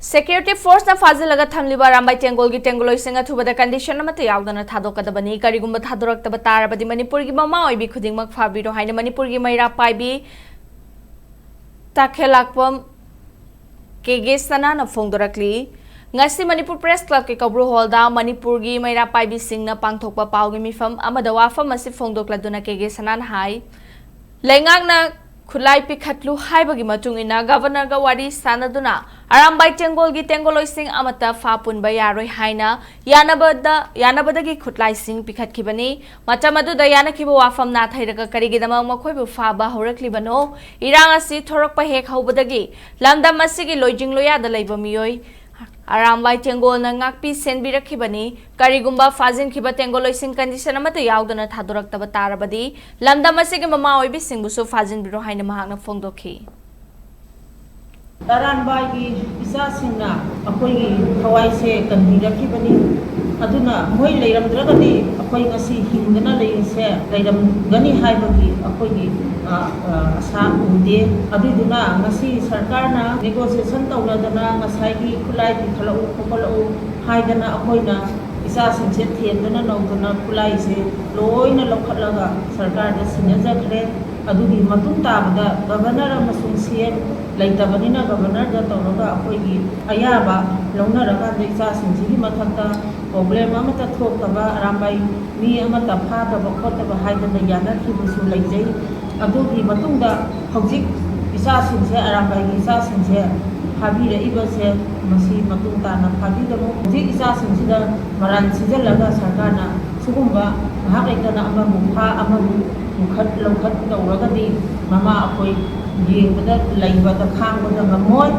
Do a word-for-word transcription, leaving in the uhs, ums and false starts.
Security force ꯅ ꯐꯥꯖꯤꯜꯂꯒ ꯊꯝꯂꯤꯕ ꯑꯔꯥꯝꯕꯥꯏ ꯇꯦꯡꯒꯣꯜꯒꯤ ꯇꯦꯡꯒꯣꯂꯣꯏꯁꯤꯡ ꯑꯊꯨꯕꯗ condition ꯑꯃꯠꯇ ꯌꯥꯎꯗꯅ ꯊꯥꯗꯣꯛꯀꯗꯕꯅꯤ꯫ ꯀꯔꯤꯒꯨꯝꯕ ꯊꯥꯗꯣꯔꯛꯇꯕ ꯇꯥꯔꯕꯗꯤ ꯃꯅꯤꯄꯨꯔꯒꯤ ꯃꯃꯥ ꯑꯣꯏꯕꯤ ꯈꯨꯗꯤꯡꯃꯛ ꯐꯥꯕꯤꯔꯣ ꯍꯥꯏꯅ ꯃꯅꯤꯄꯨꯔꯒꯤ ꯃꯩꯔꯥ ꯄꯥꯏꯕꯤ ꯇꯥꯈꯦꯂꯥꯛꯄꯝ ꯀꯦ ꯒꯦ ꯁꯅꯥꯅ ꯐꯣꯡꯗꯣꯔꯛꯂꯤ꯫ ꯉꯁꯤ ꯃꯅꯤꯄꯨꯔ Press Club ꯀꯤ ꯀꯧꯕ꯭ꯔꯨ hall ꯗ ꯃꯅꯤꯄꯨꯔꯒꯤ ꯃꯩꯔꯥ ꯄꯥꯏꯕꯤꯁꯤꯡꯅ ꯄꯥꯡꯊꯣꯛꯄ ꯄꯥꯎꯒꯤ ꯃꯤꯐꯝ ꯑꯃꯗ ꯋꯥꯐꯝ ꯑꯁꯤ ꯐꯣꯡꯗꯣꯛꯂꯗꯨꯅ ꯀꯦ ꯒꯦ ꯁꯅꯥꯅ ꯍꯥꯏ, ꯂꯩꯉꯥꯛꯅ ꯈꯨꯠꯂꯥꯏ ꯄꯤꯈꯠꯂꯨ ꯍꯥꯏꯕꯒꯤ ꯃꯇꯨꯡ ꯏꯟꯅ Governor ꯒ ꯋꯥꯔꯤ ꯁꯥꯅꯗꯨꯅ ꯑꯔꯥꯝꯕꯥꯏ ꯇꯦꯡꯒꯣꯜꯒꯤ ꯇꯦꯡꯒꯣꯂꯣꯏꯁꯤꯡ ꯑꯃꯠꯇ ꯐꯥ ꯄꯨꯟꯕ ꯌꯥꯔꯣꯏ ꯍꯥꯏꯅ ꯌꯥꯅꯕꯗ, ꯌꯥꯅꯕꯗꯒꯤ ꯈꯨꯠꯂꯥꯏꯁꯤꯡ ꯄꯤꯈꯠꯈꯤꯕꯅꯤ꯫ ꯃꯇꯝ ꯑꯗꯨꯗ ꯌꯥꯅꯈꯤꯕ ꯋꯥꯐꯝ ꯅꯥꯊꯩꯔꯒ ꯀꯔꯤꯒꯤꯗꯃꯛ ꯃꯈꯣꯏꯕꯨ ꯐꯥꯕ ꯍꯧꯔꯛꯂꯤꯕꯅꯣ? ꯏꯔꯥꯡ ꯑꯁꯤ ꯊꯣꯔꯛꯄ ꯍꯦꯛ ꯍꯧꯕꯗꯒꯤ ꯂꯝꯗꯝ ꯑꯁꯤꯒꯤ ꯂꯣꯏꯖꯤꯡ ꯂꯣꯌꯥꯗ ꯂꯩꯕ ꯃꯤꯑꯣꯏ ꯑꯔꯥꯝꯕꯥꯏ ꯇꯦꯡꯒꯣꯜꯅ ꯉꯥꯛꯄꯤ ꯁꯦꯟꯕꯤꯔꯛꯈꯤꯕꯅꯤ꯫ ꯀꯔꯤꯒꯨꯝꯕ ꯐꯥꯖꯤꯟꯈꯤꯕ ꯇꯦꯡꯒꯣꯂꯣꯏꯁꯤꯡ condition ꯑꯃꯠꯇ ꯌꯥꯎꯗꯅ ꯊꯥꯗꯣꯔꯛꯇꯕ ꯇꯥꯔꯕꯗꯤ ꯂꯝꯗꯝ ꯑꯁꯤꯒꯤ ꯃꯃꯥ ꯑꯣꯏꯕꯤꯁꯤꯡꯕꯨꯁꯨ ꯐꯥꯖꯤꯟꯕꯤꯔꯣ ꯍꯥꯏꯅ ꯃꯍꯥꯛꯅ ꯐꯣꯡꯗꯣꯛꯈꯤ꯫ ꯑꯔꯥꯝꯕꯥꯏꯒꯤ ꯏꯆꯥꯁꯤꯡꯅ ꯑꯩꯈꯣꯏꯒꯤ ꯊꯋꯥꯏꯁꯦ ꯀꯟꯕꯤꯔꯛꯈꯤꯕꯅꯤ꯫ ꯑꯗꯨꯅ ꯃꯣꯏ ꯂꯩꯔꯝꯗ꯭ꯔꯒꯗꯤ ꯑꯩꯈꯣꯏ ꯉꯁꯤ ꯍꯤꯡꯗꯅ ꯂꯩꯔꯤꯁꯦ ꯂꯩꯔꯝꯒꯅꯤ ꯍꯥꯏꯕꯒꯤ ꯑꯩꯈꯣꯏꯒꯤ, ꯑ, ꯑ, ꯑꯁꯥ ꯎꯗꯦ꯫ ꯑꯗꯨꯏꯗꯨꯅ ꯉꯁꯤ ꯁꯔꯀꯥꯔꯅ negotiation ꯇꯧꯅꯗꯅ ꯉꯁꯥꯏꯒꯤ ꯈꯨꯠꯂꯥꯏ ꯄꯤꯈꯠꯂꯛꯎ, ꯈꯣꯀꯠꯂꯛꯎ ꯍꯥꯏꯗꯅ ꯑꯩꯈꯣꯏꯅ ꯏꯆꯥꯁꯤꯡꯁꯦ ꯊꯦꯝꯗꯅ ꯅꯧꯗꯅ ꯈꯨꯠꯂꯥꯏꯁꯦ ꯂꯣꯏꯅ ꯂꯧꯈꯠꯂꯒ ꯁꯔꯀꯥꯔꯗ ꯁꯤꯟꯅꯖꯈ꯭ꯔꯦ꯫ ꯑꯗꯨꯒꯤ ꯃꯇꯨꯡ ꯇꯥꯕꯗ Governor ꯑꯃꯁꯨꯡ C M ꯂꯩꯇꯕꯅꯤꯅ Governor ꯗ ꯇꯧꯔꯒ ꯑꯩꯈꯣꯏꯒꯤ ꯑꯌꯥꯕ ꯂꯧꯅꯔꯀꯥꯟꯗ ꯏꯆꯥꯁꯤꯡꯁꯤꯒꯤ ꯃꯊꯛꯇ problem ꯑꯃꯠꯇ ꯊꯣꯛꯇꯕ, ꯑꯔꯥꯝꯕꯥꯏ ꯃꯤ ꯑꯃꯠꯇ ꯐꯥꯗꯕ ꯈꯣꯠꯇꯕ ꯍꯥꯏꯗꯅ ꯌꯥꯅꯈꯤꯕꯁꯨ ꯂꯩꯖꯩ꯫ ꯑꯗꯨꯒꯤ ꯃꯇꯨꯡꯗ ꯍꯧꯖꯤꯛ ꯏꯆꯥꯁꯤꯡꯁꯦ, ꯑꯔꯥꯝꯕꯥꯏꯒꯤ ꯏꯆꯥꯁꯤꯡꯁꯦ ꯐꯥꯕꯤꯔꯛꯏꯕꯁꯦ ꯃꯁꯤ ꯃꯇꯨꯡ ꯇꯥꯅ ꯐꯥꯕꯤꯒꯅꯨ꯫ ꯍꯧꯖꯤꯛ ꯏꯆꯥꯁꯤꯡꯁꯤꯗ ꯃꯔꯥꯜ ꯁꯤꯖꯜꯂꯒ ꯁꯔꯀꯥꯔꯅ ꯁꯤꯒꯨꯝꯕ ꯉꯥꯏꯍꯥꯛ ꯂꯩꯇꯅ ꯑꯃꯕꯨ ꯐꯥ, ꯑꯃꯕꯨ ꯄꯨꯈꯠ ꯂꯧꯈꯠ ꯇꯧꯔꯒꯗꯤ ꯃꯃꯥ ꯑꯩꯈꯣꯏ ꯌꯦꯡꯕꯗ, ꯂꯩꯕꯗ, ꯈꯥꯡꯕꯗ ꯉꯝꯃꯣꯏ꯫